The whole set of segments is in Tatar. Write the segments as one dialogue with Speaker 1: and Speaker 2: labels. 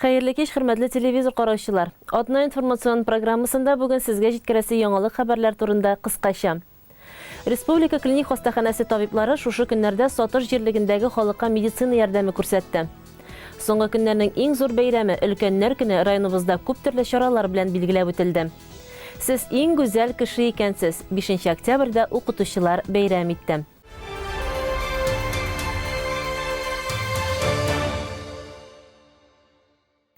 Speaker 1: Хәерле кич, хөрмәтле телевизор караучылар! Атна информацион программасында бүген сезгә җиткерәсе яңалык хәбәрләр турында кыскача. Республика клиник хастаханәсе табиблары шушы көннәрдә Сатыш җирлегендәге халыкка медицина ярдәме күрсәтте. Соңгы көннәрнең иң зур бәйрәме, Өлкәннәр көне районыбызда күп төрле чаралар белән билгеләп үтелде. Сез иң гүзәл кеше икәнсез! Бишенче октябрьдә укытучылар бәйрәм итте.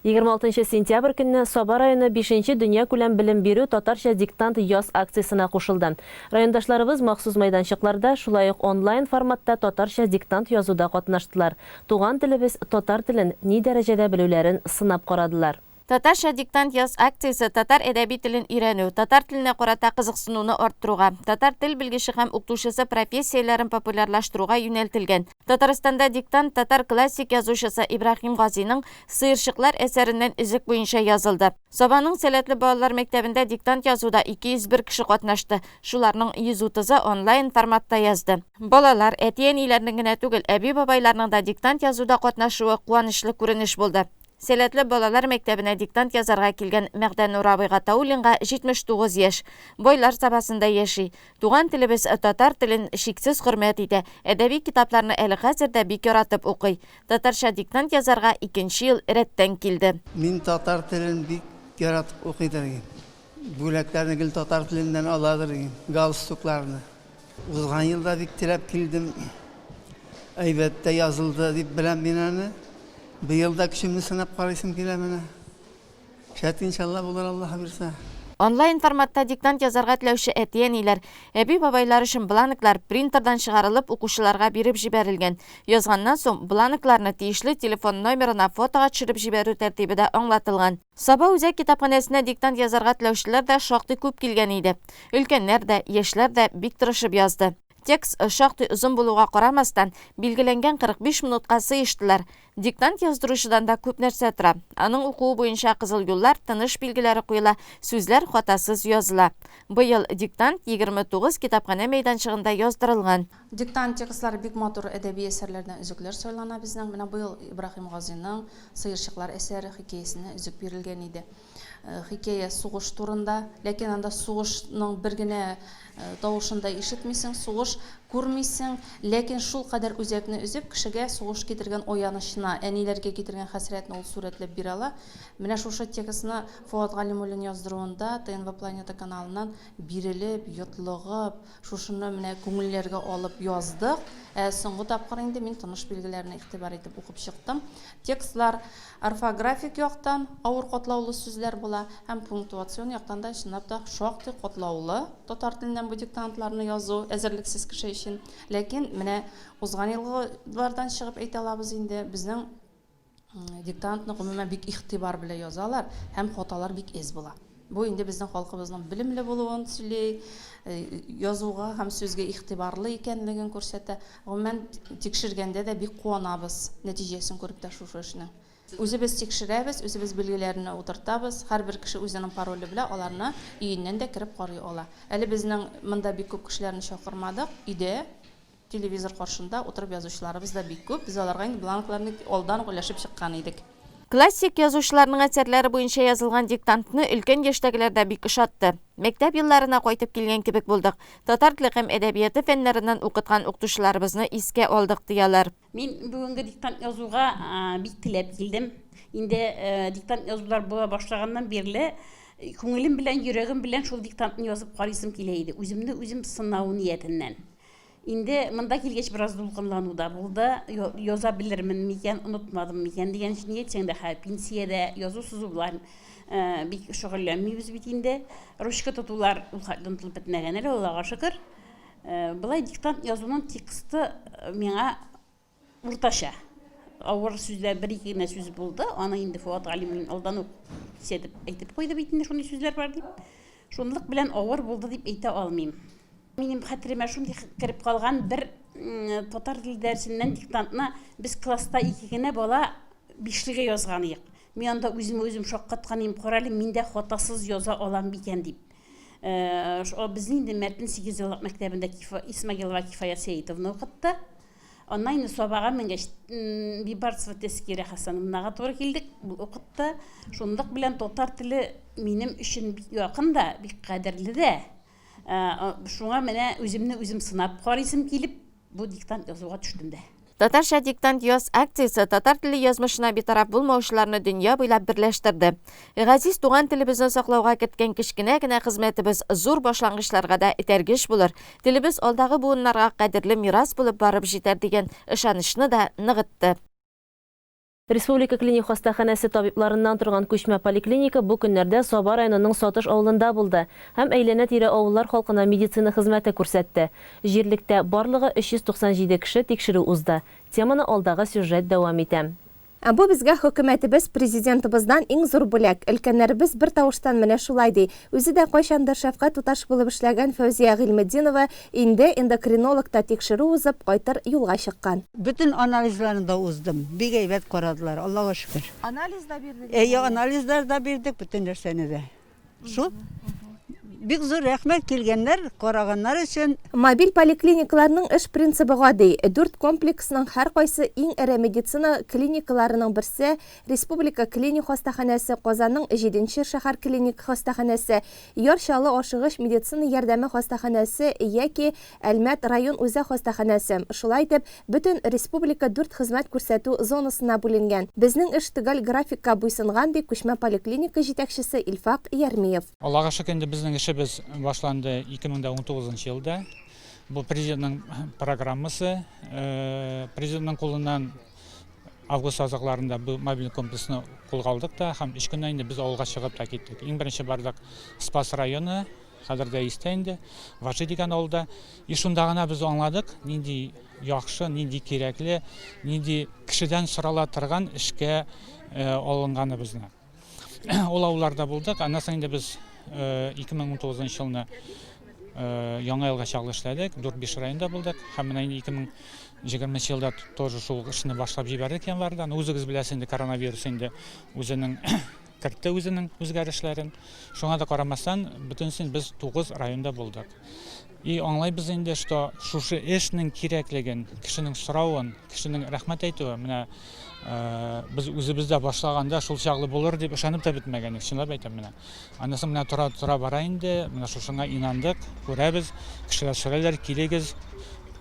Speaker 1: 26 сентябрь көнне Саба районы бишенче дөньякүләм белем бирү Татарча диктант яз акциясенә кушылды. Райондашларыбыз махсус мәйданчыкларда, шулай ук онлайн форматта татарча диктант язуда катнаштылар, туган телебез, татар телен ни дәрәҗәдә белүләрен сынап карадылар.
Speaker 2: Татарча диктант яз акциясе татар әдәби телен өйрәнү, татар теленә карата кызыксынуны арттыруга, татар тел белгече һәм укытучысы профессияләрен популярлаштыруга юнәлтелгән. Татарстанда диктант татар классик язучысы Ибраһим Газиның Сыерчыклар әсәреннән өзек буенча язылды. Сабаның сәләтле балалар мәктәбендә диктант язуда 201 кеше катнашты, шуларның 130-ы онлайн форматта язды. Балалар, әти-әниләрнең генә түгел, әби-бабайларның да диктант язуда катнашуы куанычлы күренеш булды. Сәләтле балалар мәктәбенә диктант язарга килгән Мәгъдәнур абый Гатауллинга 79 яшь. Байлар Сабасында яши. Туган телебез, татар телен чиксез хөрмәт итә, әдәби китапларны әле хәзер дә бик яратып укый. Татарча диктант язарга икенче ел рәттән килде.
Speaker 3: Мин татар телен бик яратып укыйдыр идем. Бүләкләрне гел татар теленнән аладыр идем, галстукларны. Узган ел да бик теләп килдем. Әйбәт тә язылды дип беләм мин аны. Быел да көчемне сынап карыйсым килә менә. Шәт иншалла булыр, Аллаһы бирсә.
Speaker 2: Онлайн форматта диктант язарга теләүче әти-әниләр, әби-бабайлар өчен бланклар принтердан чыгарылып укучыларга биреп җибәрелгән. Язганнан соң, бланкларны тиешле телефон номерына фотога төшереп җибәрү тәртибе дә аңлатылган. Саба үзәк китапханәсенә диктант язарга теләүчеләр дә шактый күп килгән иде. Өлкәннәр дә, яшьләр дә бик тырышып язды. Текст шактый озын булуга карамастан, билгеләнгән 45 минутка сыештылар. Диктант яздыручыдан да күп нәрсә тора. Аның укуы буенча кызыл юллар, тыныш билгеләре куела, сүзләр хатасыз языла. Быел диктант 29 китапханә мәйданчыгында яздырылган.
Speaker 4: Диктант текстлары бик матур әдәби әсәрләрдән өзекләр сайлана безнең. Менә быел Ибраһим Газыйның Сыерчыклар әсәре хикәясеннән өзек бирелгән иде. Хикәя сугыш турында, ләкин анда сугышның бер генә тавышын да ишетмисең, сугыш күрмисең, ләкин шулкадәр үзәкне өзеп, кешегә сугыш китергән аянычны, әниләргә китергән хәсрәтне ул сурәтләп бирә ала. Менә шушы текстны Фоат Галимуллин яздыруында ТНВ Планета каналыннан бирелеп, йотлыгып, Шушыны менә күңелләргә алып яздык. Ә соңгы тапкыр инде мин тыныш билгеләренә игътибар итеп укып чыктым. Текстлар орфографик яктан авыр катлаулы сүзләр була һәм пунктуацион яктан да чынлап та шактый катлаулы татар теленнән бу диктантларны язу әзерлексез кеше өчен. Ләкин менә узган елгылардан чыгып әйтә алабыз инде, безнең Диктантны гомумән бик игътибар белән язалар һәм хаталар бик әз була. Бу инде безнең халкыбызның белемле булуын сөйли, язуга һәм сүзгә игътибарлы икәнлеген күрсәтә. Гомумән, тикшергәндә дә бик куанабыз, нәтиҗәсен күреп тә шушы эшнең. Үзебез тикшерәбез, үзебез билгеләрне утыртабыз. Һәрбер кеше үзенең пароле белән аларны өеннән дә кереп карый ала. Әле безнең монда бик күп кешеләрне чакырмадык, өйдә Телевизор каршында утырып язучыларыбыз да бик күп, без аларга инде бланкларны алдан ук өләшеп чыккан идек.
Speaker 2: Классик язучыларның әсәрләре буенча язылган диктантны өлкән яшьтәгеләр дә бик ошатты. Мәктәп елларына кайтып килгән кебек булдык. Татар теле һәм әдәбияты фәннәреннән укыткан укытучыларыбызны искә алдык, ди алар.
Speaker 5: Мин бүгенге диктант язуга бик теләп килдем. Инде диктант язулар була башлаганнан бирле күңелем белән, йөрәгем белән шул диктантны язып карыйсым килә иде. Үземне үзем сынау ниятеннән. Инде монда килгәч бераз дулкынлану да булды. Яза белермен микән, онытмадым микән дигән ни әйтсәң дә, хәзер пенсиядә язу-сызу белән бик шөгыльләнмибез бит инде. Ручка тотулар ул хәтле онытылып бетмәгән әле, Аллага шөкер. Болай диктант язуның тексты миңа Уртача. Авыр сүзләр бер-ике генә сүз булды. Аны инде Фоат Галимуллин алдан ук кисәтеп әйтеп куйды бит инде, шундый сүзләр бар дип. Шунлык белән авыр булды дип әйтә алмыйм. Минем хәтеремә шундый кереп калган бер татар теле дәресеннән диктантны без класста ике генә бала бишлегә язган идек. Мин анда үземә үзем шаккаткан идем, карале, мин дә хатасыз яза алам микән дип. Безне инде Мәртен сигезьеллык мәктәбендә Исмагилова Кифая Сәетовна укытты. Аннан инде Сабага менгәч, Бибарцева Тәскирә Хәсәновнага туры килдек. Ул укытты. Шунлык белән татар теле минем өчен бик якын да, бик кадерле дә. Шуңа менә үземне үзем сынап карыйсым килеп, бу диктант язуга төштем дә.
Speaker 2: Татарча диктант яз акциясе татар теле язмышына битараф булмаучыларны дөнья буйлап берләштерде. Газиз туган телебезне саклауга керткән кечкенә генә хезмәтебез зур башлангычларга да этәргеч булыр, телебез алдагы буыннарга кадерле мирас булып барып җитәр дигән ышанычны да ныгытты.
Speaker 1: Республика клиник хастаханәсе табибларыннан торган күчмә поликлиника бу көннәрдә Саба районының Сатыш авылында булды һәм әйләнә-тирә авыллар халкына медицина хезмәте күрсәтте. Җирлектә барлыгы 397 кеше тикшерү узды. Теманы алдагы сюжет дәвам итә.
Speaker 6: Ә бу безгә хөкүмәтебез, Президентыбыздан иң зур бүләк. Өлкәннәребез бертавыштан менә шулай ди. Үзе дә кайчандыр шәфкать туташы булып эшләгән Фәүзия Гыйльметдинова инде эндокринологта тикшерү узып, кайтыр юлга чыккан.
Speaker 3: Бөтен анализларны да уздым. Бик әйбәт карадылар, Аллага шөкер.
Speaker 6: Анализ да бирдегез?
Speaker 3: Әйе, анализлар да бирдек, бөтен нәрсәне дә. Шул. Бик зур рәхмәт килгәннәр, караганнар өчен.
Speaker 6: Мобиль поликлиникаларның эш принцибы гади. Дүрт комплексның һәркайсы иң эре медицина клиникаларының берсе, Республика клиник хастаханәсе, Казанның җиденче шәһәр клиник хастаханәсе, Яр Чаллы ашыгыч медицина ярдәме хастаханәсе яки Әлмәт район үзәк хастаханәсе. Шулай итеп, бөтен республика дүрт хезмәт күрсәтү зонасына бүленгән. Безнең эш төгәл графикка буйсынган, ди күчмә поликлиника җитәкчесе Илфак Ярмиев.
Speaker 7: Аллага шөкер, инде безнең эшебез башланды 2019 нчы елда. Бу Президентның программасы. Президентның кулыннан август азакларында бу мобиль комплексны кулга алдык та һәм өч көннән инде без авылга чыгып та киттек. Иң беренче бардык Спас районы, Хәзер дә истә инде, Ваши дигән авылда. И шунда гына без аңладык, нинди яхшы, нинди кирәкле, нинди кешедән сорала торган эшкә алынганыбызны. Ул авылларда булдык. Аннан соң инде без 2019 елны Яңа елга чаклы эшләдек, 4-5 районда булдык. Һәм менә инде 2020 елда тоже шул эшне башлап җибәрдек январьдан. Үзегез беләсез инде, коронавирус инде үзенең Кертте үзенең үзгәрешләрен. Шуңа да карамастан, бөтенесен без 9 районда булдык. И аңлайбыз инде, что шушы эшнең кирәклеген, кешенең соравын, кешенең рәхмәт әйтүе, менә без үзебез дә башлаганда шул чаклы булыр дип ышанып та бетмәгән идек, чынлап әйтәм менә. Аннан соң менә тора-тора бара инде, менә шушыңа инандык, күрәбез, кешеләр сорыйлар, килегез,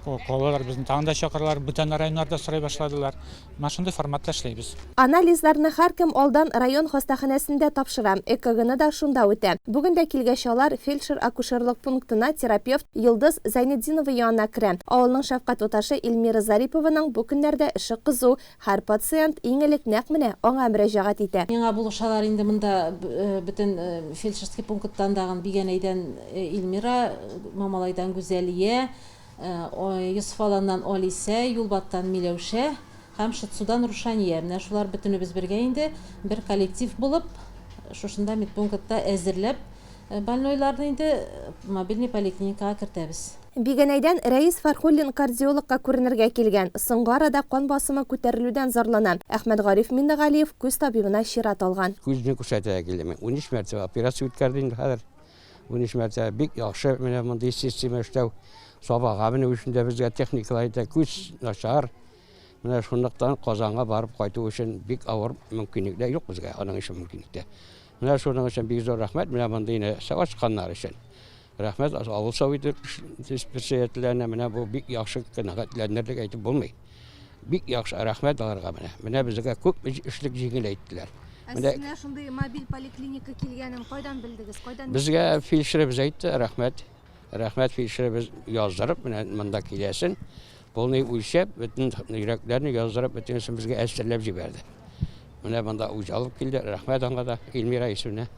Speaker 7: калалар, безне тагын да чакыралар, бүтән районнарда сорый башладылар. Менә шундый форматта эшлибез.
Speaker 6: Анализларны һәркем алдан район хастаханәсендә тапшыра, ЭКГны да шунда үтә. Бүген дә килгәч алар фельдшер-акушерлык пунктына терапевт Йолдыз Зәйнетдинова янына керә. Авылның шәфкать туташы Эльмира Зарипованың бу көннәрдә эше кызу, һәр пациент иң элек нәкъ менә аңа мөрәҗәгать итә.
Speaker 8: Миңа булышалар инде монда бөтен фельдшерский пункттан тагын Бигәнәйдән Эльмира, Мамалайдан Гүзәлия, Йосыфаланнан Алисә, Юлбаттан Миләүшә һәм Шытсудан Рушания. Менә шулар бөтенебез бергә инде, бер коллектив булып, шушында медпунктта әзерләп, больнойларны инде мобильный поликлиникага кертәбез.
Speaker 6: Бигәнәйдән Рәис Фәрхуллин кардиологка күренергә килгән. Соңгы арада кан басымы күтәрелүдән зарлана. Әхмәтгариф Миннегалиев күз табибына чират алган.
Speaker 9: Күзне күрсәтергә килдем мин. 13 мәртәбә операция үткәрде инде хәзер. 13 мәртәбә бик яхшы менә мондый система эшләү. Сабага менү өчен дә безгә техникалар итә, күз начар. Менә шунлыктан Казанга барып кайту өчен бик авыр мөмкинлекләр юк безгә, аның өчен мөмкинлектә. Менә шуның өчен бик зур рәхмәт менә мондый нәрсә ачканнар өчен. Рәхмәт авыл советы председательләренә, менә бу бик яхшы канәгатьләнерлек әйтеп булмый. Бик яхшы, рәхмәт аларга менә. Менә безгә күп эшлек җиңеләйттеләр.
Speaker 6: Ә сез менә шундый мобиль поликлиника килгәнен кайдан белдегез? Кайдан?
Speaker 9: Безгә фельдшерыбыз әйтте, рәхмәт. Рәхмәт фельдшерыбыз яздырып, менә монда киләсен. Полный үлчәп, бөтен йөрәкләрне яздырып, бөтенесен безгә әзерләп җибәрде. Менә монда үзе алып килде. Рәхмәт аңа да, Эльмира исемле.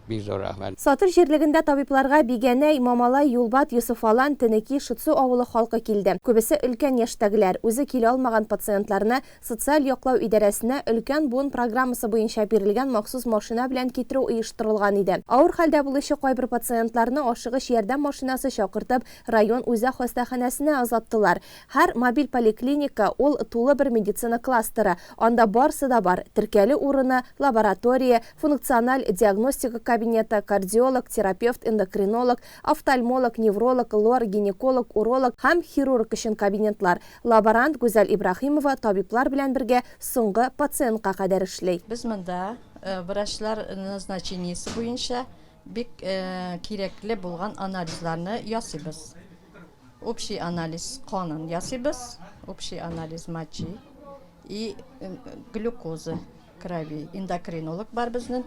Speaker 9: Бик зур рәхмәт.
Speaker 6: Сатыш җирлегендә табибларга Бигәнәй, Мамалай, Юлбат, Йосыфалан, Тенеки, Шытсу авылы халкы килде. Күбесе өлкән яшьтәгеләр. Үзе килә алмаган пациентларны социаль яклау идарәсенә өлкән буын программасы буенча бирелгән махсус машина белән китерү оештырылган иде. Авыр хәлдә булучы кайбер пациентларны ашыгыч ярдәм машинасы чакыртып район үзәк хастаханәсенә озаттылар. Һәр мобиль поликлиника, ул тулы бер медицина кластеры. Анда барсы да бар, теркәлү урыны, лаборатория, функциональ диагностика кабинеты, кабинеты, кардиолог, терапевт, эндокринолог, офтальмолог, невролог, лор, гинеколог, уролог һәм хирург өчен кабинетлар. Лаборант Гүзәл Ибраһимова табиблар белән бергә соңгы пациентка кадәр эшли.
Speaker 10: Без монда врачлар назначениесе буенча бик кирәкле булган анализларны ясыйбыз. Общий анализ канын ясыйбыз, общий анализ мочи и глюкозы крови. Эндокринолог бар безнең,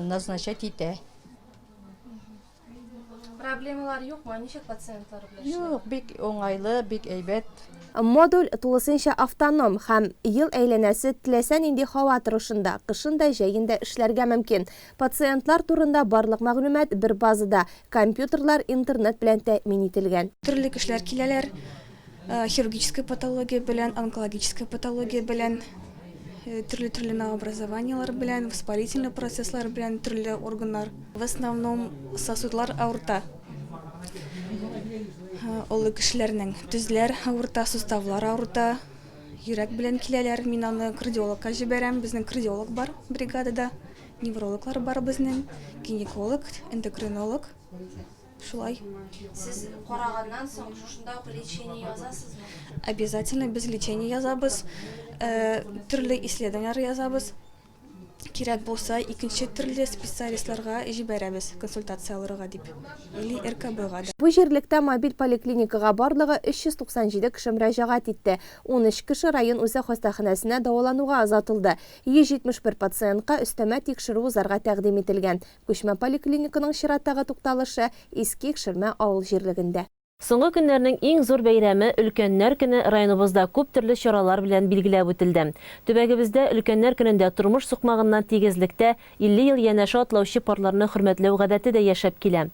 Speaker 10: назначать итә.
Speaker 4: Проблемалар юкмы? Ничек пациентлар белән эшләү?
Speaker 10: Юк, бик уңайлы, бик әйбәт.
Speaker 6: Модуль тулысынча автоном һәм ел әйләнәсе теләсә нинди һава торышында, кышын да, җәен дә эшләргә мөмкин. Пациентлар турында барлык мәгълүмат бер базада, компьютерлар интернет белән тәэмин ителгән.
Speaker 11: Төрле кешеләр киләләр, хирургическая патология белән, онкологическая патология белән, төрле-төрле новообразованиелар белән, воспалительный процесслар белән, төрле органнар. В основном сосудлар авырта. Олы кешеләрнең тезләр авырта, суставлар авырта, йөрәк белән киләләр. Мин аны кардиологка җибәрәм. Безнең кардиолог бар бригадада, неврологлар бар безнең, гинеколог, эндокринолог. Шулай.
Speaker 4: Сез караганнан соң шушында ук лечение язасызмы?
Speaker 11: Обязательно без лечение язабыз, төрле исследованиеләр язабыз. Кирәк булса, икенче төрле специалистларга җибәрәбез консультация алырга дип, или РКБга да.
Speaker 6: Бу җирлектә мобиль поликлиникага барлыгы 397 кеше мөрәҗәгать итте. 13 кеше район үзәк хастаханәсенә дәвалануга озатылды. 171 пациентка өстәмә тикшерү узарга тәкъдим ителгән. Күчмә поликлиниканың чираттагы тукталышы, Иске Икшермә авыл җирлегендә.
Speaker 1: Соңгы көннәрнең иң зур бәйрәме, Өлкәннәр көне районыбызда күп төрле чаралар белән билгеләп үтелде. Төбәгебездә Өлкәннәр көнендә тормыш сукмагыннан тигезлектә 50 ел янәшә атлаучы парларны хөрмәтләү гадәте дә яшәп килә.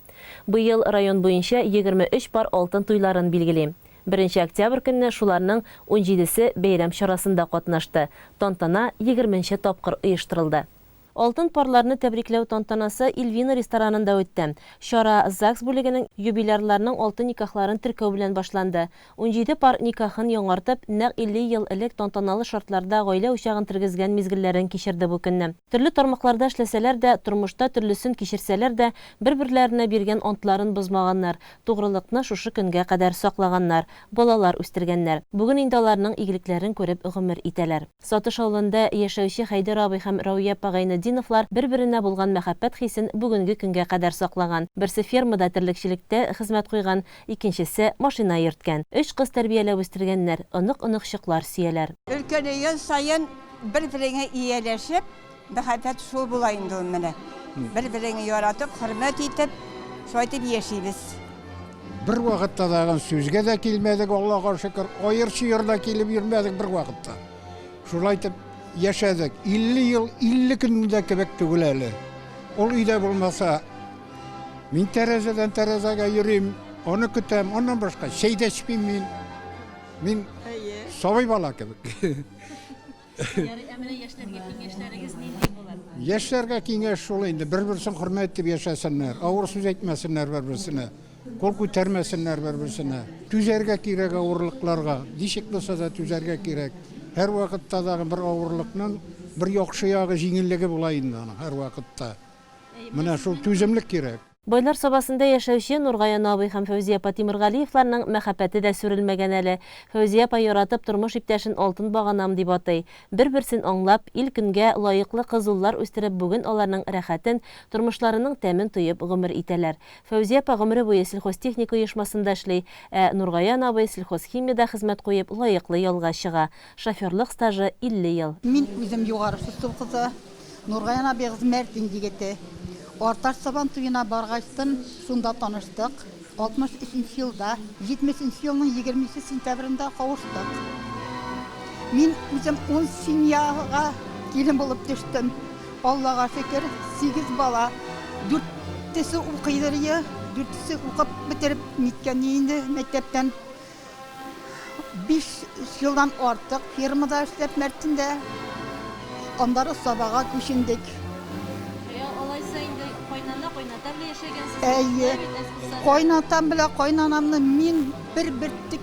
Speaker 1: Быел район буенча 23 пар алтын туйларын билгели. Беренче октябрь көнне шуларның унҗидесе бәйрәм чарасында катнашты. Тантана егерменче тапкыр оештырылды. Алтын парларны тәбрикләү тантанасы Ильвина ресторанында үтте. Чара ЗАГС бүлегенең юбилярларның алтын никахларын теркәү белән башланды. 17 пар никахын яңартып, нәкъ 50 ел элек тантаналы шартларда гаилә учагын тергезгән мизгелләрен кичерде бу көнне. Төрле тармакларда эшләсәләр дә, тормышта төрлесен кичерсәләр дә, бер-берләренә биргән антларын бозмаганнар, тугрылыкны шушы көнгә кадәр саклаганнар, балалар үстергәннәр. Бүген инде аларның игелекләрен күреп гомер итәләр. Сатыш авылында яшәүче Хәйдәр абый һәм Рәүя апа Гайнетдиновлар бер-беренә булган мәхәббәт хисен бүгенге көнгә кадәр саклаган. Берсе фермада терлекчелектә хезмәт куйган, икенчесе машина йөрткән. Өч кыз тәрбияләп үстергәннәр, онык-оныкчыклар сөяләр.
Speaker 12: Өлкәнәйгән саен бер-береңә ияләшеп, Мәхәббәт шул була инде ул менә. Бер-береңне яратып, хөрмәт итеп, шулай итеп яшибез.
Speaker 13: Бер вакытта тагын сүзгә дә килмәдек, Аллага шөкер, аер-чыер да килеп йөрмәдек бер вакытта. Шулай итеп яшәдек. 50 ел, 50 көн дә кебек түгел әле. Ул өйдә булмаса, мин тәрәзәдән тәрәзәгә йөрим, аны көтәм, аннан башка чәй дә эчмим мин. Мин сабый бала кебек.
Speaker 4: Ярый, ә менә яшьләргә киңәшләрегез нинди булыр?
Speaker 13: Яшьләргә киңәш шул инде, бер-берсен хөрмәт итеп яшәсеннәр, авыр сүз әйтмәсеннәр бер-берсенә, кул күтәрмәсеннәр бер-берсенә. Түзәргә кирәк авырлыкларга, ничек булса да түзәргә кирәк. Һәрвакытта дагы бер авырлыкның бер яхшы ягы, җиңеллеге була инде аның һәрвакытта. Менә шул түземлек кирәк.
Speaker 1: Байлар Сабасында яшәүче Нургаян абый һәм Фәүзия апа Тимергалиевларның мәхәббәте дә сүрелмәгән әле. Фәүзия апа яратып тормыш иптәшен алтын баганам дип атый. Бер-берсен аңлап, ил-көнгә лаеклы кыз-уллар үстереп бүген аларның рәхәтен, тормышларының тәмен тоеп гомер итәләр. Фәүзия апа гомере буе Сельхозтехника оешмасында эшли, ә Нургаян абый Сельхозхимиядә хезмәт куеп лаеклы ялга чыга. Шоферлык стажы 50 ел.
Speaker 14: Мин үзем Югары Сусыл кызы. Нургаян абыегыз Мәртин егете. Арташ Сабан туена баргачтын шунда таныштык. 63 нче елда, 70 нче елның 20 нче сентябрендә кавыштык. Мин үзем ун семьяга килен булып төштем. Аллага шөкер, сигез бала. Дүртесе укыйдыр ие, дүртесе укып бетереп ниткән инде мәктәптән. Биш елдан артык фермада эшләп Мәртендә, аннары Сабага күчендек.
Speaker 4: Алайса инде кайнана, кайната белән яшәгәнсез.
Speaker 14: Әйе. Кайнатам белән кайнанамны мин бер бөртек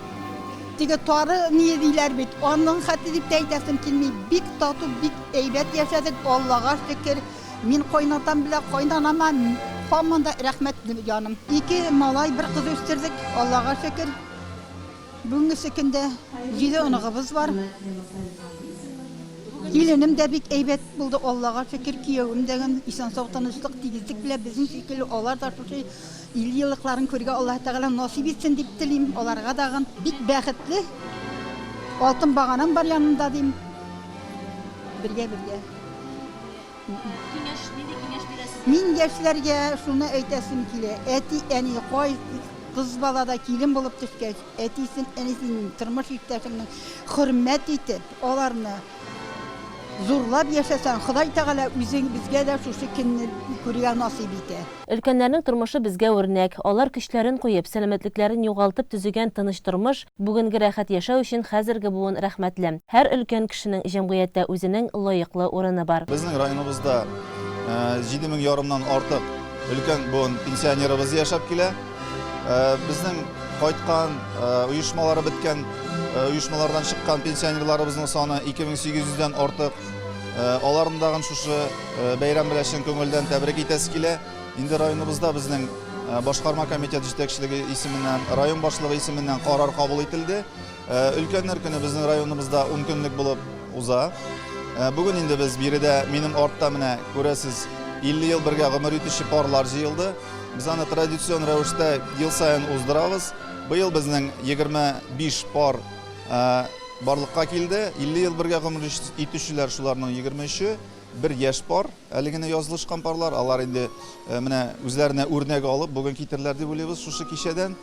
Speaker 14: теге тары ние диләр бит, аның хәтле дип тә әйтәсем килми. Бик тату, бик әйбәт яшәдек, Аллага шөкер. Мин кайнатам белән кайнанама һаман да рәхмәтле җаным. Ике малай, бер кыз үстердек, Аллага шөкер. Бүгенгесе көндә җиде оныгыбыз бар. Киленем дә бик әйбәт булды, Аллага шөкер, киявем дә исән-сау, тынычлык, тигезлек белән безнең шикелле алар да шушы 50 еллыкларын күрергә Аллаһы Тәгалә насыйп итсен дип телим аларга тагын. Бик бәхетле, алтын баганам бар янымда дим. Бергә-бергә.
Speaker 1: Киңәш, нинди киңәш бирәсез?
Speaker 14: Мин яшьләргә шуны әйтәсем килә, әти-әни кай кыз бала да килен булып төшкәч, әтисен, әнисен, тормыш иптәшеңнең хөрмәт итеп, аларны зурлап яшәсәң, Ходай Тәгалә үзе безгә дә шушы көнне күрергә насыйп итә.
Speaker 1: Өлкәннәрнең тормышы безгә үрнәк. Алар көчләрен куеп, сәламәтлекләрен югалтып төзегән тыныч тормыш, бүгенге рәхәт яшәү өчен хәзерге буын рәхмәтле. Һәр өлкән кешенең җәмгыятьтә үзенең лаеклы урыны бар.
Speaker 15: Безнең районыбызда 7 мең ярымнан артык өлкән буын пенсионерыбыз яшәп килә. Безнең кайткан, оешмалары беткән, оешмалардан чыккан пенсионерларыбызның саны 2800 дән артык. Аларны тагын шушы бәйрәм белән чын күңелдән тәбрик итәсе килә. Инде районыбызда безнең башкарма комитет җитәкчелеге исеменнән, район башлыгы исеменнән карар кабул ителде. Өлкәннәр көне безнең районыбызда 10 көнлек булып уза. Бүген инде без биредә, минем артта менә күрәсез, 50 ел бергә гомер итүче парлар җыелды. Без аны традицион рәвештә ел саен уздырабыз. Быел безнең 25 пар барлыкка килде. 50 ел бергә гомер итүчеләр шуларның 23-е. Бер яшь пар, әле генә язылышкан парлар, алар инде менә үзләренә үрнәк алып, бүген китерләр дип уйлыйбыз шушы кичәдән.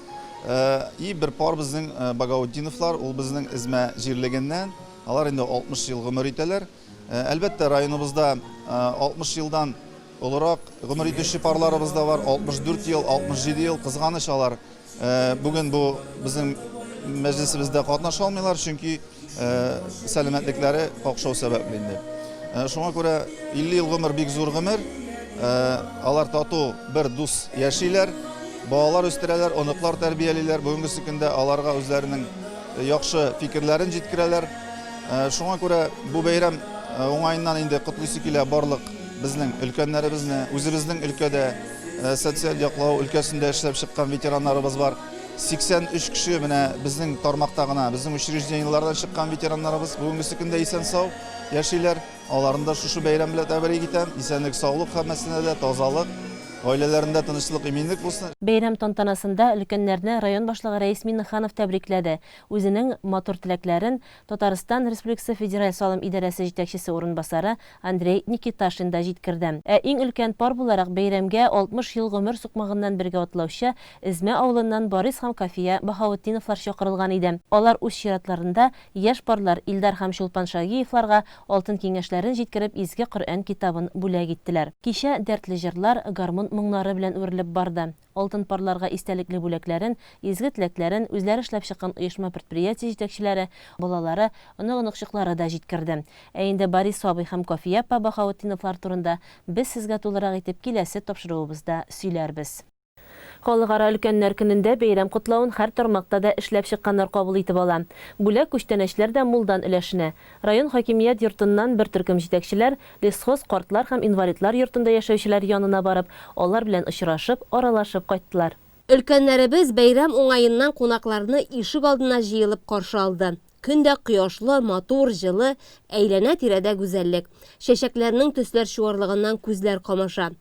Speaker 15: И бер пар безнең Багаутдиновлар, ул безнең Эзмә җирлегеннән. Алар инде 60 ел гомер итәләр. Әлбәттә, районыбызда 60 елдан олырак гомер итүче парларыбыз да бар. 64 ел, 67 ел, кызганыч алар бүген бу безнең мәҗлесебездә катнаша алмыйлар, чөнки сәламәтлекләре какшау сәбәпле инде. Шуңа күрә 50 ел гомер бик зур гомер. Алар тату, бер дус яшиләр, балалар үстерәләр, оныклар тәрбиялиләр. Бүгенгесе көндә аларга үзләренең яхшы фикерләрен җиткерәләр. Шуңа күрә бу бәйрәм уңаеннан инде котлыйсы килә барлык безнең өлкәннәребезне, үзебезнең өлкәдә социаль яклау өлкәсендә эшләп чыккан ветераннарыбыз бар. 83 кеше менә безнең тармакта гына, безнең учреждениеләрдән чыккан ветераннарыбыз бүгенгесе көндә исән-сау яшиләр. Аларны да шушы бәйрәм белән тәбрик итәм. Исәнлек, саулык һәммәсенә дә, тазалык, гаиләләрендә тынычлык, иминлек булсын.
Speaker 1: Бәйрәм тантанасында өлкәннәрне район башлыгы Рәис Миңнеханов тәбрикләде, үзенең матур теләкләрен Татарстан Республикасы Федераль салым идарәсе җитәкчесе урынбасары Андрей Никиташин да җиткерде. Ә иң өлкән пар буларак бәйрәмгә 60 ел гомер сукмагыннан бергә атлаучы Эзмә авылыннан Борис һәм Кафия Баһаутдиновлар чакырылган иде. Алар үз чиратларында яшь парлар Илдар һәм Чулпан Шагиевларга алтын киңәшләрен җиткереп изге Коръән китабын бүләк иттеләр. Кичә дәртле җырлар, гармун моңнары белән үрелеп барды. Алтын парларга истәлекле бүләкләрен, изге теләкләрен үзләре эшләп чыккан оешма-предприятие җитәкчеләре, балалары, онык-оныкчыклары да җиткерде. Ә инде Борис абый һәм Кафия апа Баһаутдиновлар турында без сезгә тулырак итеп киләсе тапшыруыбызда сөйләрбез. Халыкара өлкәннәр көнендә бәйрәм котлавын һәр тармакта да эшләп чыкканнар кабул итеп ала. Бүләк-күчтәнәчләр дә мулдан өләшенә. Район хакимият йортыннан бер төркем җитәкчеләр Лесхоз картлар һәм инвалидлар йортында яшәүчеләр янына барып, алар белән очрашып, аралашып кайттылар.
Speaker 16: Өлкәннәребез бәйрәм уңаеннан кунакларны ишек алдына җыелып каршы алды. Көн дә кояшлы, матур, җылы, әйләнә-тирәдә гүзәллек. Чәчәкләрнең төсләр чуарлыгыннан күзләр камаша.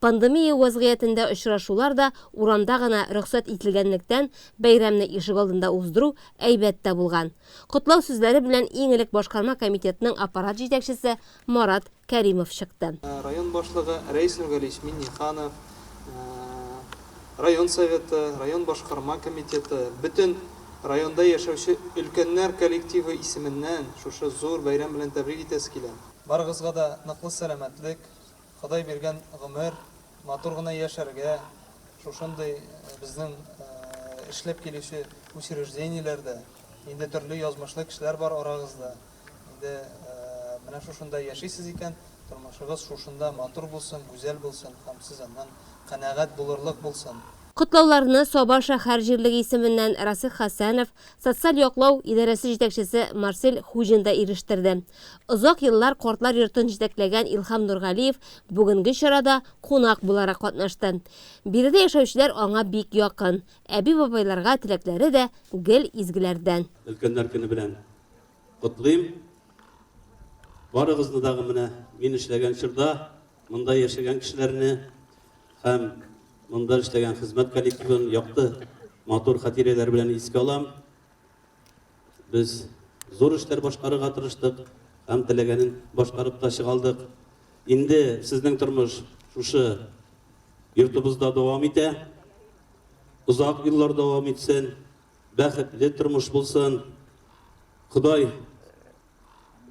Speaker 16: Пандемия вәзгыятендә очрашулар да урамда гына рөхсәт ителгәнлектән, бәйрәмне ишегалдында уздыру әйбәт тә булган. Котлау сүзләре белән иң элек башкарма комитетның аппарат җитәкчесе Марат Кәримов чыкты.
Speaker 17: Район башлыгы Рәис Нургалиевич Миңнеханов, район Советы, район башкарма комитеты, бөтен районда яшәүче өлкәннәр коллективы исеменнән шушы зур бәйрәм белән тәбрик итәсе килә. Барыгызга да ныклы сәламәтлек, Ходай биргән гомер, матур гына яшәргә, шушындый безнең эшләп килүче учреждениеләрдә инде төрле язмышлы кешеләр бар арагызда. Инде менә шушында яшисез икән, тормышыгыз шушында матур булсын, гүзәл булсын һәм сез аннан канәгать булырлык булсын.
Speaker 16: Котлауларны Саба шәһәр җирлеге исеменнән Расих Хәсәнов, социаль яклау идарәсе җитәкчесе Марсель Хуҗин да ирештерде. Озак еллар картлар йортын җитәкләгән Илһам Нургалиев бүгенге чарада кунак буларак катнашты. Биредә яшәүчеләр аңа бик якын. Әби-бабайларга теләкләре дә гел изгеләрдән.
Speaker 18: Өлкәннәр көне белән котлыйм. Барыгызны дагы менә мин эшләгән чорда монда яшәгән кешеләрне һәм монда эшләгән хезмәт коллективын якты, матур хатирәләр белән искә алам. Без зур эшләр башкарырга тырыштык һәм теләгәнен башкарып та чыга алдык. Инде сезнең тормыш шушы йортыбызда дәвам итә. Озак еллар дәвам итсен, бәхетле тормыш булсын. Ходай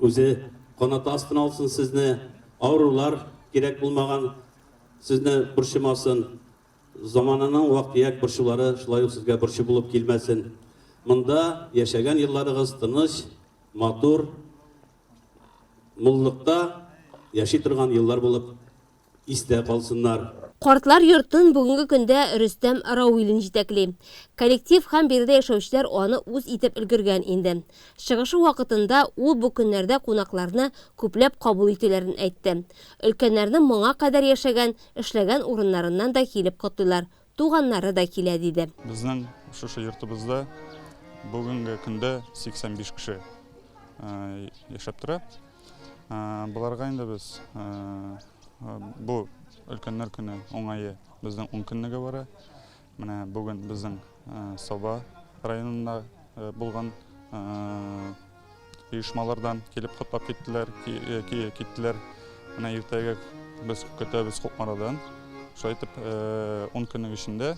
Speaker 18: үзе канаты астына алсын сезне, авырулар кирәк булмаган сезне борчымасын. Замананың вак-төяк борчулары шулай ук сезгә борчу булып килмәсен. Монда яшәгән елларыгыз тыныч, матур, муллыкта яши торган еллар булып истә калсыннар.
Speaker 16: Картлар йортын бүгенге көндә Рөстәм Рауилин җитәкли. Коллектив һәм биредә яшәүчеләр аны үз итеп өлгергән инде. Чыгышы вакытында ул бу көннәрдә кунакларны күпләп кабул итүләрен әйтте. Өлкәннәрне моңа кадәр яшәгән, эшләгән урыннарыннан да килеп котлыйлар, туганнары да килә, диде.
Speaker 19: Безнең шушы йортыбызда бүгенге көндә 85 кеше яшәп тора. Боларга инде без бу өлкәннәр көне уңае безнең ун көнлеге бара. Менә бүген безнең Саба районында булган оешмалардан килеп котлап киттеләр, киттеләр. Менә иртәгә без көтәбез Кукмарадан. Шулай итеп, ун көнлек эчендә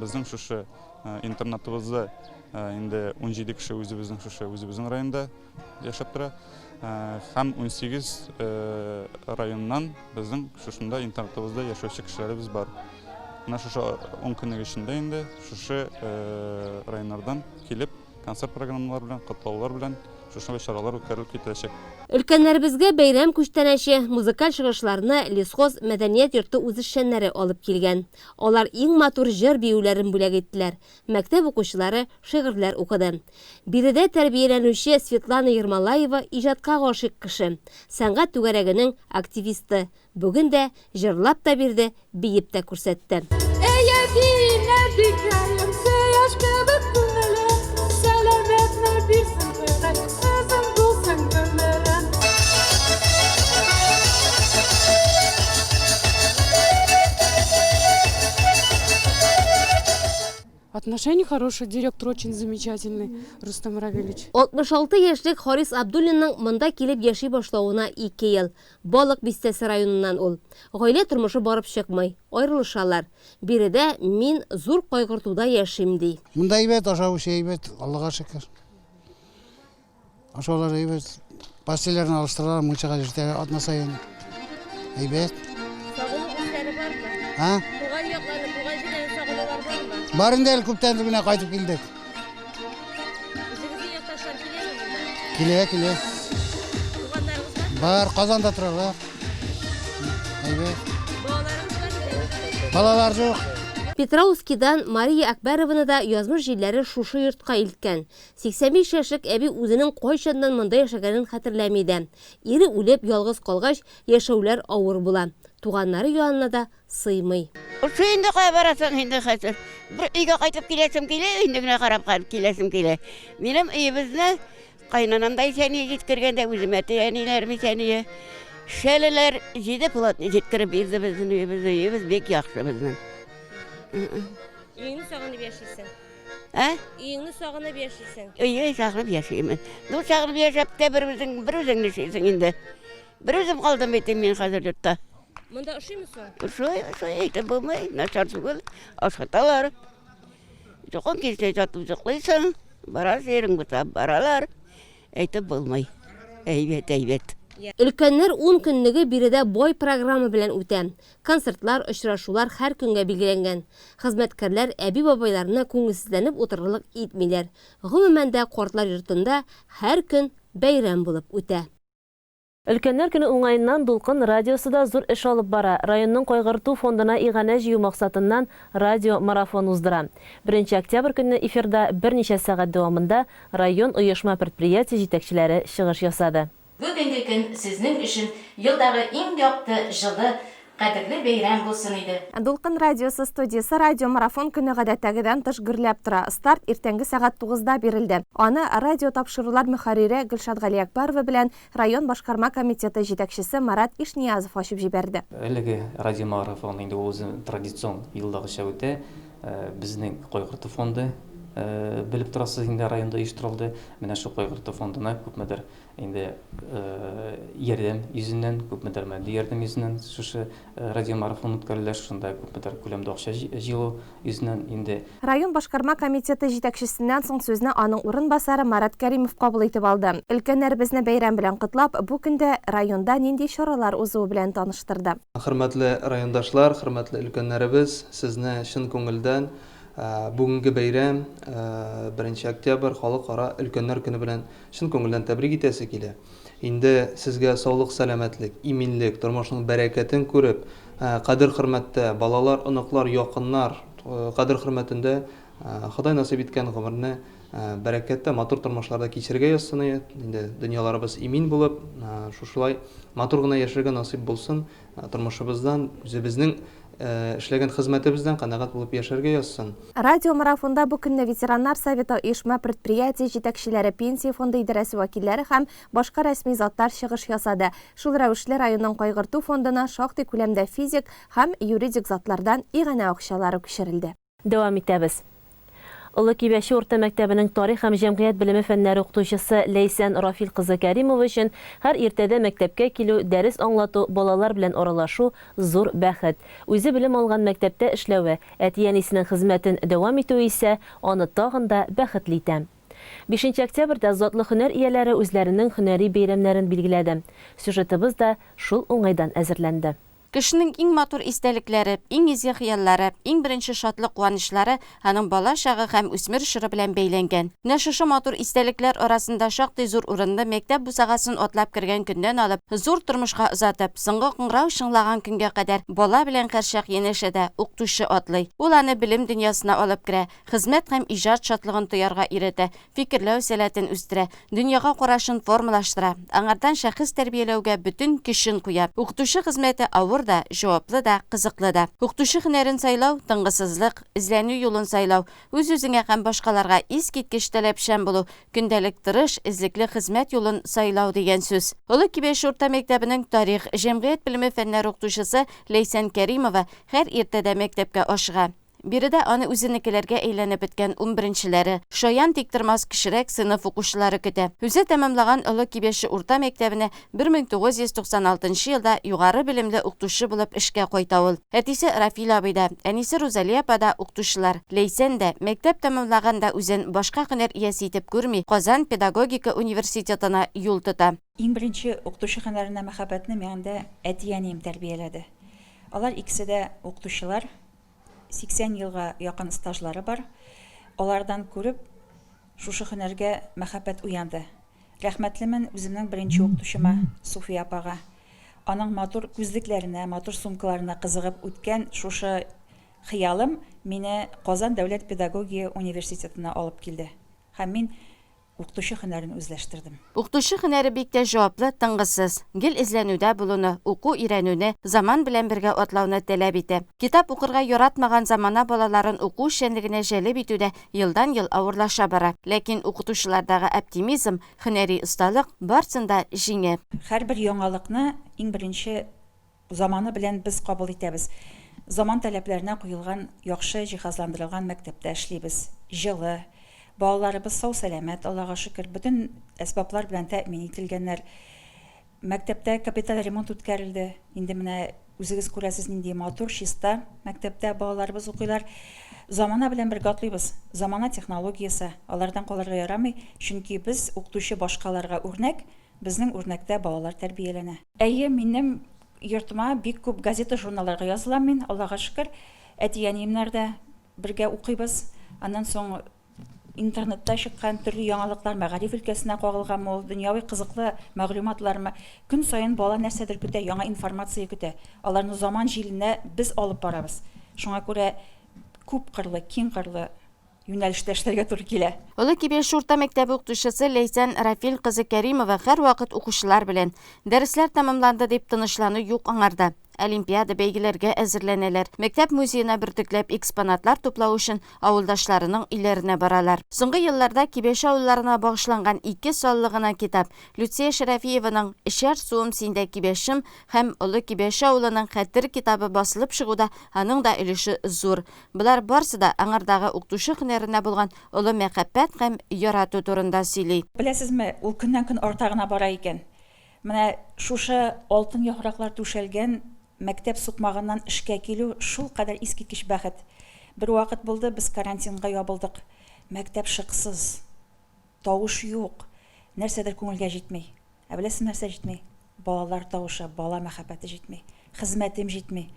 Speaker 19: безнең шушы интернатыбызда инде 17 кеше үзебезнең шушы үзебезнең районда яшәп тора. Һәм 18 районнан безнең шушында интернатыбызда яшәүче кешеләребез бар. Менә шушы 10 көнлек эчендә инде шушы районнардан килеп концерт программалары белән, котлаулар белән шушындый чаралар үткәрелеп кителәчәк.
Speaker 16: Өлкәннәребезгә бәйрәм күчтәнәче, музыкаль чыгышларны Лесхоз мәдәният йорты үзешчәннәре алып килгән. Алар иң матур җыр-биюләрен бүләк иттеләр. Мәктәп укучылары шигырьләр укыды. Биредә тәрбияләнүче Светлана Ермолаева иҗатка гашыйк кеше, сәнгать түгәрәгенең активисты. Бүген дә җырлап та бирде, биеп тә күрсәтте.
Speaker 20: Әй әбием, әбикәем, кояш кебек күңелем, Сәламәтне бирсен Ходай, озын булсын гомерең.
Speaker 21: Отношения хорошие, директор очень замечательный, Рустам Равилевич.
Speaker 16: 66 яшьлек Харис Абдуллинның монда килеп яши башлавына ике ел. Балык Бистәсе районыннан ул. Гаилә тормышы барып чыкмый, аерылышалар. Биредә мин зур кайгыртуда яшим, ди.
Speaker 22: Монда әйбәт, ашау-эчү әйбәт, Аллага шөкер. Ашаулар әйбәт. Постельләрне алыштыралар, мунчага йөртәләр атна саен. Әйбәт.
Speaker 1: Сагыну хисләре бармы?
Speaker 22: А?
Speaker 1: Туган якларны, туган җирләрне сагынулар бармы?
Speaker 22: Бар инде әле күптән генә кайтып килдек.
Speaker 1: Үзегезнең якташлар киләме монда?
Speaker 22: Килә, килә.
Speaker 1: Туганнарыгыз бармы?
Speaker 22: Бар, Казанда торалар. Әйбәт.
Speaker 1: Балаларыгыз бар бит әле?
Speaker 22: Балалар юк.
Speaker 16: Петраускидан Мария Әкбәрованы да язмыш җилләре шушы йортка илткән. 85 яшьлек әби үзенең кайчаннан монда яшәгәнен хәтерләми дә. Ире үлеп, ялгыз калгач, яшәүләр авыр була. Туганнары янына да сыймый.
Speaker 23: Шул инде кая барасың инде хәзер. Бер өйгә кайтып киләсем килә, өйне генә карап киләсем килә. Минем өебезне кайнанам да исән җиткергән дә, үзем әти-әниләрем исән ие. Шәлеләр җиде плотный җиткереп бирде безнең өебезне. Өебез бик яхшы безнең.
Speaker 1: Өеңне сагынып яшисең.
Speaker 23: Ә?
Speaker 1: Өеңне сагынып яшисең.
Speaker 23: Өйне сагынып яшимен. Ну, сагынып яшәп тә бер үзең, бер үзең нишлисең инде. Бер үзем калдым бит мин хәзер йортта.
Speaker 1: Монда ошыймы соң?
Speaker 23: Ошый, ошый, әйтеп булмый, начар түгел. Ашаталар. Йокың килсә ятып йоклыйсың. Барасы җирең булса баралар. Әйтеп булмый. Әйбәт, әйбәт.
Speaker 16: Өлкәннәр ун көнлеге биредә бай программа белән үтә. Концертлар, очрашулар һәр көнгә билгеләнгән. Хезмәткәрләр әби-бабайларны күңелсезләнеп утырырлык итмиләр. Гомумән дә, картлар йортында һәр көн бәйрәм булып үтә.
Speaker 1: Өлкәннәр көне уңаеннан Дулкын радиосы да зур эш алып бара, районның Кайгырту фондына иганә җыю максатыннан радио марафон уздыра. Беренче октябрь көнне эфирда берничә сәгать дәвамында район оешма-предприятие җитәкчеләре чыгыш ясады.
Speaker 2: Бүгенге көн сезнең өчен елдагы иң якты, җылы, кадерле бәйрәм булсын иде.
Speaker 6: Дулкын радиосы студиясе радиомарафон көне гадәттәгедән тыш гөрләп тора. Старт иртәнге сәгать тугызда бирелде. Аны радиотапшырулар мөхәррире Гөлшат Галиәкбәрова белән район башкарма комитеты җитәкчесе Марат Ишниязов ачып җибәрде.
Speaker 3: Әлеге радиомарафон инде ул үзе традицион елдагыча үтә. Безнең Кайгырту фонды, белеп торасыз инде, районда оештырылды. Менә шул Кайгырту фондына күпмедер Инде ярдәм йөзеннән, күпмедер матди ярдәм йөзеннән шушы радиомарафон үткәрелә, шушында күпмедер күләмдә акча җыелу йөзеннән инде.
Speaker 6: Район башкарма комитеты җитәкчесеннән соң сүзне аның урынбасары Марат Кәримов кабул итеп алды. Өлкәннәребезне бәйрәм белән котлап, бу көндә районда нинди чаралар узуы белән таныштырды.
Speaker 17: Хөрмәтле райондашлар, хөрмәтле өлкәннәребез, сезне чын күңелдән бүгенге бәйрәм, Беренче октябрь Халыкара өлкәннәр көне белән Чын күңелдән тәбрик итәсе килә. Инде сезгә саулык-сәламәтлек, иминлек, тормышның бәрәкәтен күреп, кадер-хөрмәттә, балалар, оныклар, якыннар кадер-хөрмәтендә Ходай насыйп иткән гомерне бәрәкәттә, матур тормышларда кичерергә язсын иде. Инде дөньяларыбыз имин булып, шушылай матур гына яшәргә насыйп булсын. Тормышыбыздан, үзебезнең эшләгән хезмәтебездән канәгать булып яшәргә язсын.
Speaker 6: Радиомарафонда бу көнне ветераннар советы, оешма-предприятие җитәкчеләре, Пенсия фонды идарәсе вәкилләре һәм башка рәсми затлар чыгыш ясады. Шул рәвешле районның Кайгырту фондына шактый күләмдә физик һәм юридик затлардан иганә акчалары күчерелде.
Speaker 1: Дәвам итәбез. Олы Кибәче урта мәктәбенең тарих һәм җәмгыять белеме фәннәре укытучысы Ләйсән Рафил кызы Кәримова өчен һәр иртәдә мәктәпкә килү, дәрес аңлату, балалар белән аралашу, зур бәхет. Үзе белем алган мәктәптә эшләве, әти-әнисенең хезмәтен дәвам итүе исә аны тагын да бәхетле итә. Бишенче октябрьдә затлы һөнәр ияләре үзләренең һөнәри бәйрәмнәрен билгеләде. Сюжетыбыз да шул уңайдан әзерләнде.
Speaker 2: Кешенең иң матур истәлекләре, иң изге хыяллары, иң беренче шатлык-куанычлары аның бала чагы һәм үсмер чоры белән бәйләнгән. Менә шушы матур истәлекләр арасында шактый зур урынны мәктәп бусагасын атлап кергән көннән алып, зур тормышка озатып, соңгы кыңгырау чыңлаган көнгә кадәр бала белән һәрчак янәшәдә укытучы атлый. Ул аны белем дөньясына алып керә, хезмәт һәм иҗат шатлыгын тоярга өйрәтә, фикерләү сәләтен үстерә, дөньяга карашын формалаштыра, аңардан шәхес тәрбияләүгә бөтен көчен куя. Укытучы хезмәте авыр да, җаваплы да, кызыклы да. Укытучы һөнәрен сайлау, тынгысызлык, эзләнү юлын сайлау, үз-үзеңә һәм башкаларга искиткеч таләпчән булу, көндәлек тырыш, эзлекле хезмәт юлын сайлау дигән сүз. Олы Кибәч урта мәктәбенең тарих, җәмгыять белеме фәннәре укытучысы Ләйсән Кәримова һәр иртәдә мәктәпкә ашыга. Биредә аны үзенекеләргә әйләнеп беткән унберенчеләре, шаян тиктормас кечерәк сыйныф укучылары көтә. Үзе тәмамлаган Олы Кибәче урта мәктәбенә 1996 нчы елда югары белемле укытучы булып эшкә кайта ул. Әтисе Рафил абый да, әнисе Рузалия апа да укытучылар. Ләйсән дә, мәктәп тәмамлаганда үзен башка һөнәр иясе итеп күрми, Казан педагогика университетына юл тота.
Speaker 5: Иң беренче укытучы һөнәренә мәхәббәтне миндә әти-әнием тәрбияләде. Алар икесе дә укытучылар. 80 елга якын стажлары бар. Алардан күреп, шушы һөнәргә мәхәббәт уянды. Рәхмәтлемен үземнең беренче укытучыма, Суфия апага. Аның матур күзлекләренә, матур сумкаларына кызыгып үткән шушы хыялым мине Казан дәүләт педагогия университетына алып килде. Һәм мин Укытучы һөнәрен үзләштердем.
Speaker 2: Укытучы һөнәре бик тә җаваплы, тынгысыз. Гел эзләнүдә булуны, уку-өйрәнүне, заман белән бергә атлауны таләп итә. Китап укырга яратмаган замана балаларын уку эшчәнлегенә җәлеп итү дә елдан-ел авырлаша бара. Ләкин укытучылардагы оптимизм, һөнәри осталык барсын да җиңә.
Speaker 5: Һәрбер яңалыкны иң беренче Заманы белән без кабул итәбез. Заман таләпләренә куелган яхшы җиһазландырылган мәктәптә эшлибез. Җылы. Балаларыбыз сау-сәламәт, Аллага шөкер. Бөтен әсбаплар белән тәэмин ителгәннәр. Мәктәптә капиталь ремонт үткәрелде. Инде менә үзегез күрәсез, нинди матур, чиста мәктәптә балаларыбыз укыйлар. Замана белән бергә атлыйбыз. Замана технологиясе, алардан калырга ярамый, чөнки без, укытучы, башкаларга үрнәк. Безнең үрнәктә балалар тәрбияләнә. Әйе, минем йортыма бик күп газета-журналларга язылам мин, Аллага шөкер. Әти-әниемнәр дә бергә укыйбыз. Аннан соң Интернетта чыккан төрле яңалыклар, мәгариф өлкәсенә кагылганмы ул, дөньяви кызыклы мәгълүматлармы, көн саен бала нәрсәдер көтә, яңа информация көтә. Аларны заман җиленә без алып барабыз. Шуңа күрә күпкырлы, киңкырлы юнәлештә эшләргә туры килә.
Speaker 2: Олы Кибәче урта мәктәбе укытучысы Ләйсән Рафил кызы Кәримова һәрвакыт укучылар белән. Дәресләр тәмамланды дип тынычлану юк аңарда. Олимпиада, бәйгеләргә әзерләнәләр. Мәктәп музеена бөртекләп экспонатлар туплау өчен авылдашларының өйләренә баралар. Соңгы елларда Кибәче авылларына багышланган ике саллы гына китап, Люция Шәрәфиеваның Эчәр суым синдә, Кибәчем һәм Олы Кибәче авылының Хәтер китабы басылып чыгуда аның да өлеше зур. Болар барсы да аңардагы укытучы һөнәренә булган олы мәхәббәт һәм ярату турында сөйли.
Speaker 5: Беләсезме, ул көннән-көн арта гына бара икән. Менә шушы алтын яфраклар түшәлгән мәктәп сукмагыннан эшкә килү шулкадәр искиткеч бәхет. Бервакыт булды, без карантинга ябылдык. Мәктәп шыксыз. Тавыш юк. Нәрсәдер күңелгә җитми. Ә беләсезме нәрсә җитми? Балалар тавышы, бала мәхәббәте җитми. Хезмәтем җитми.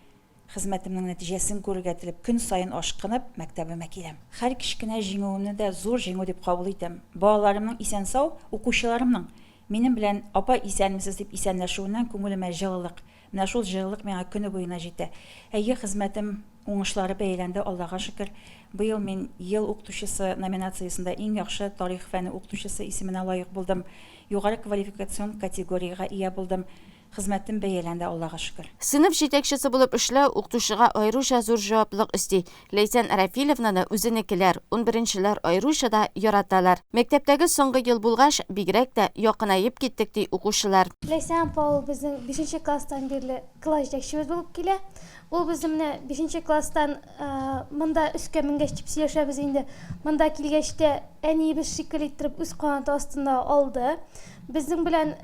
Speaker 5: Хезмәтемнең нәтиҗәсен күрергә теләп, көн саен ашкынып, мәктәбемә киләм. Һәр кечкенә җиңүемне дә зур җиңү дип кабул итәм. Балаларымның исән-сау, укучыларымның минем белән Апа, исәнмесез дип исәнләшүеннән күңелемә җылылык, менә шул җылылык миңа көне буена җитә. Әйе, хезмәтем уңышлары бәяләнде, Аллага шөкер. Быел мин Ел укытучысы номинациясендә иң яхшы тарих фәне укытучысы исеменә лаек булдым, югары квалификацион категориягә ия булдым. Хезмәтем бәяләнде, Аллага шөкер.
Speaker 2: Сыйныф җитәкчесе булып эшләү укытучыга аеруча зур җаваплылык өсти. Ләйсән Рафиловнаны үзенекеләр, унберенчеләр аеруча да яраталар. Мәктәптәге соңгы ел булгач, бигрәк тә якынаеп киттек, ди укучылар.
Speaker 7: Ләйсән апа ул безнең бишенче класстан бирле класс җитәкчебез булып килә. Ул безне менә бишенче класстан монда өскә менгәч дип сөйләшәбез инде. Монда килгәч тә әниебез шикелле иттереп үз канаты астына алды. Безнең белән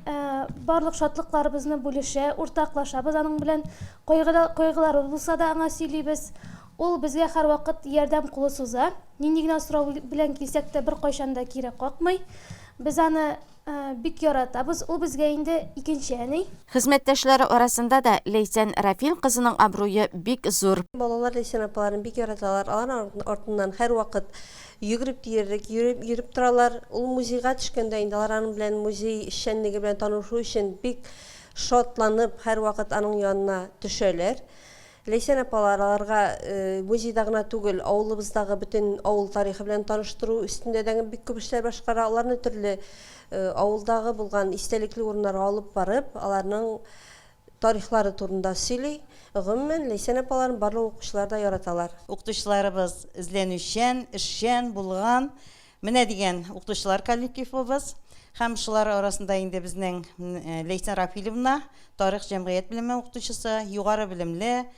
Speaker 7: барлык шатлыкларыбызны бүлешә, уртаклашабыз аның белән. Кайгыда, кайгыларыбыз булса да аңа сөйлибез. Ул безгә һәрвакыт ярдәм кулы суза. Нинди генә сорау белән килсәк тә, беркайчан да кире какмый. Без аны Бик яратабыз, ул безгә инде икенче әни.
Speaker 2: Хезмәттәшләре арасында да Ләйсән Рафил кызының абруе бик зур.
Speaker 8: Балалар Ләйсән апаларын бик яраталар, алар артыннан һәрвакыт йөгереп диярлек йөреп йөреп торалар. Ул музейга төшкәндә инде алар аның белән музей эшчәнлеге белән танышу өчен бик шатланып һәрвакыт аның янына төшәләр. Ләйсән апалар аларга музейда гына түгел, авылыбыздагы бөтен авыл тарихы белән таныштыру өстендә дә бик күп эшләр башкара. Аларны төрле авылдагы булган истәлекле урыннарга алып барып, аларның тарихлары турында сөйли. Гомумән, Ләйсән апаларын барлык укучылар да яраталар.
Speaker 9: Укытучыларыбыз эзләнүчән, эшчән, булган. Менә дигән укытучылар коллективыбыз. Һәм шулар арасында инде безнең Ләйсән Рафилевна, тарих җәмгыять белеме укытучысы, югары белемле,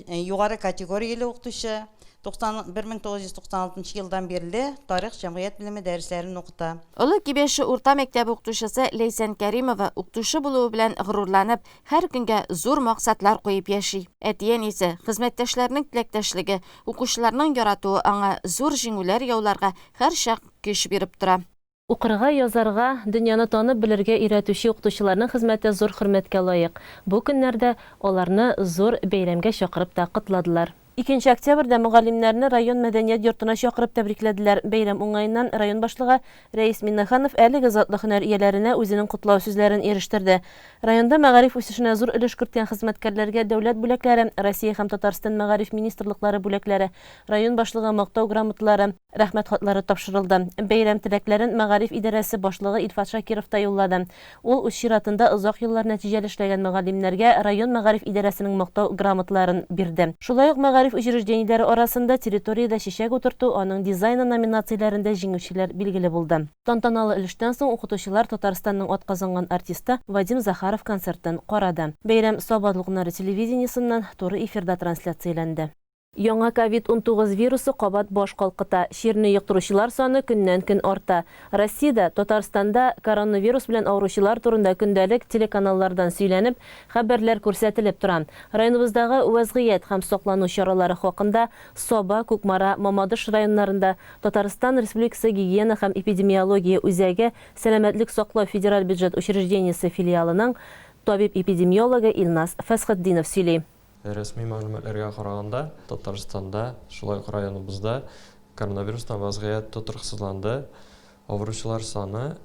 Speaker 9: югары категорияле укытучы, 1996 елдан бирле тарих җәмгыять белеме дәресләрен укыта.
Speaker 2: Олы Кибәче урта мәктәбе укытучысы Ләйсән Кәримова укытучы булуы белән горурланып, һәр көнгә зур максатлар куеп яши. Әти-әнисе, хезмәттәшләренең теләктәшлеге, Укучыларның яратуы аңа зур җиңүләр яуларга һәрчак көч биреп тора.
Speaker 1: Укырга, язарга, дөньяны танып белергә өйрәтүче укытучыларның хезмәте зур хөрмәткә лаек. Бу көннәрдә аларны зур бәйрәмгә чакырып та котладылар. Икенче октябрьдә мөгаллимнәрне район мәдәният йортына чакырып тәбрикләделәр. Бәйрәм уңаеннан район башлыгы Рәис Миннеханов әлеге затлы һөнәр ияләренә үзенең котлау сүзләрен ирештерде. Районда мәгариф үсешенә зур өлеш керткән хезмәткәрләргә дәүләт бүләкләре, Россия һәм Татарстан мәгариф министрлыклары бүләкләре, район башлыгы Мактау грамоталары, Рәхмәт хатлары тапшырылды. Бәйрәм теләкләрен мәгариф идарәсе башлыгы Илфат Шакиров та юллады. Ул үз чиратында озак еллар нәтиҗәле эшләгән мөгаллимнәргә район мәгариф идарәсенең Мактау грамоталарын бирде. Шулай ук мәгариф учреждениеләре арасында Территориядә чәчәк утырту, аның дизайны номинацияләрендә җиңүчеләр билгеле булды. Тантаналы өлештән соң укытучылар Татарстанның атказанган артисты Вадим Захаров концертын карады. Бәйрәм Саба дулкыннары телевидениесеннән туры эфирда трансляцияләнде. Яңа ковид 19 вирусы кабат баш калкыта. Чирне йоктыручылар саны көннән-көн арта. Россиядә, Татарстанда коронавирус белән авыручылар турында көндәлек телеканаллардан сөйләнеп, хәбәрләр күрсәтелеп тора. Районыбыздагы вәзгыять һәм саклану чаралары хакында Саба, Кукмара, Мамадыш районнарында Татарстан Республикасы Гигиена һәм эпидемиология үзәге Сәламәтлек саклау федераль бюджет учреждениесе филиалының табиб-эпидемиологы Илназ Фәсхетдинов сөйли.
Speaker 24: Рәсми мәгълүматларга караганда, Татарстанда, шулай ук районыбызда
Speaker 10: Коронавирустан вазгыять тотрыксызланды, авыручылар саны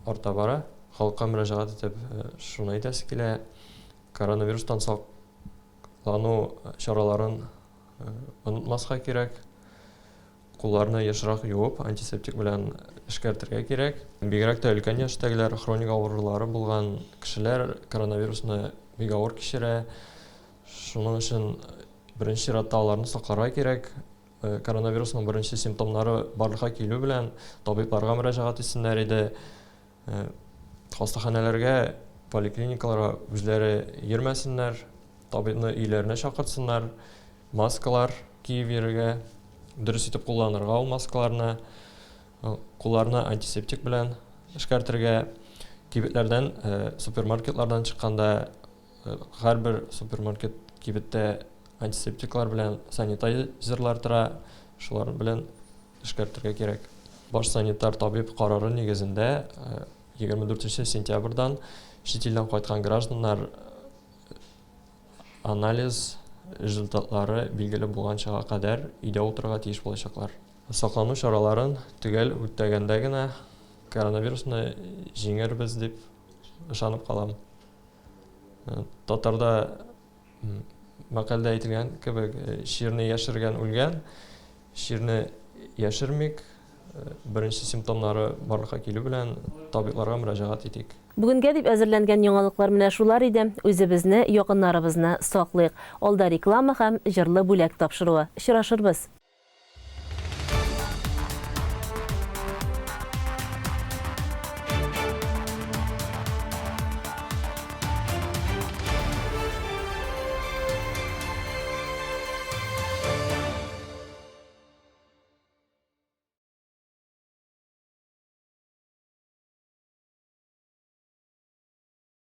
Speaker 10: арта бара. Халыкка мөрәҗәгать итеп шуны әйтәсе килә, коронавирустан саклану чараларын онытмаска кирәк. Кулларны ешрак юып, антисептик белән эшкәртергә кирәк. Бигрәк тә өлкән яшьтәгеләр, хроник авырулары булган кешеләр коронавирусны бик авыр кичерә. Шуның өчен беренче чиратта аларны сакларга кирәк. Коронавирусның беренче симптомнары барлыкка килү белән табибларга мөрәҗәгать итсеннәр иде. Хастаханәләргә, поликлиникаларга үзләре йөрмәсеннәр, табибны өйләренә чакыртсыннар, маскалар киеп йөрергә, дөрес итеп кулланырга ул маскаларны, кулларны антисептик белән эшкәртергә, кибетләрдән, супермаркетлардан чыкканда һәрбер супермаркет кибеттә антисептиклар белән санитайзерлар тора, шулар белән эшкәртергә кирәк. Баш санитар табиб карары нигезендә 24 сентябрьдан чит илдән кайткан гражданнар анализ результатлары билгеле булганчага кадәр өйдә утырырга тиеш булачаклар. Саклану чараларын төгәл үтәгәндә генә коронавирусны җиңәрбез дип ышанып калам. Татарда мәкальдә әйтелгән кебек, чирне яшергән үлгән, чирне яшермик, беренче симптомнары барлыкка килү белән табибларга мөрәҗәгать итик.
Speaker 1: Бүгенгә дип әзерләнгән яңалыклар менә шулар иде. Үзебезне, якыннарыбызны саклыйк. Алда реклама һәм җырлы бүләк тапшыруы. Очрашырбыз!